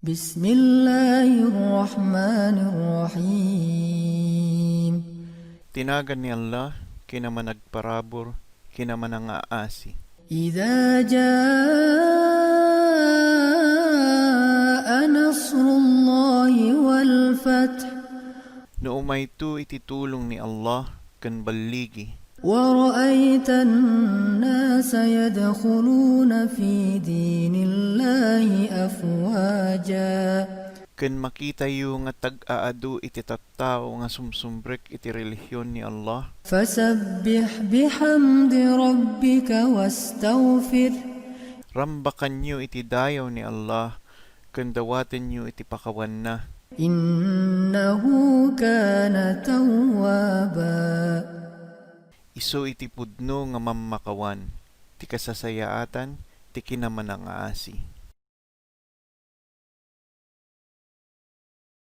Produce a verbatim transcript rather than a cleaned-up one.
بسم الله الرحمن الرحيم. Ti nagan ni Allah, Kinamanagparabur, Kinamanangaasi. إذا جاء نصر الله والفتح No umayto iti tulong ni Allah ken balligi, ورأيت الناس يدخلون في دين الله أفواجا ken makitayo nga tag-aadu iti tattao nga sumsumrek iti relihion ni Allah, فسبح بحمد ربك واستغفره rambakanyo iti dayaw ni Allah ken dawatenyo iti pakawanna. إنه كان توابا Isu iti pudno nga mammakawan, ti kasasayaatan ti Kinamanangaasi.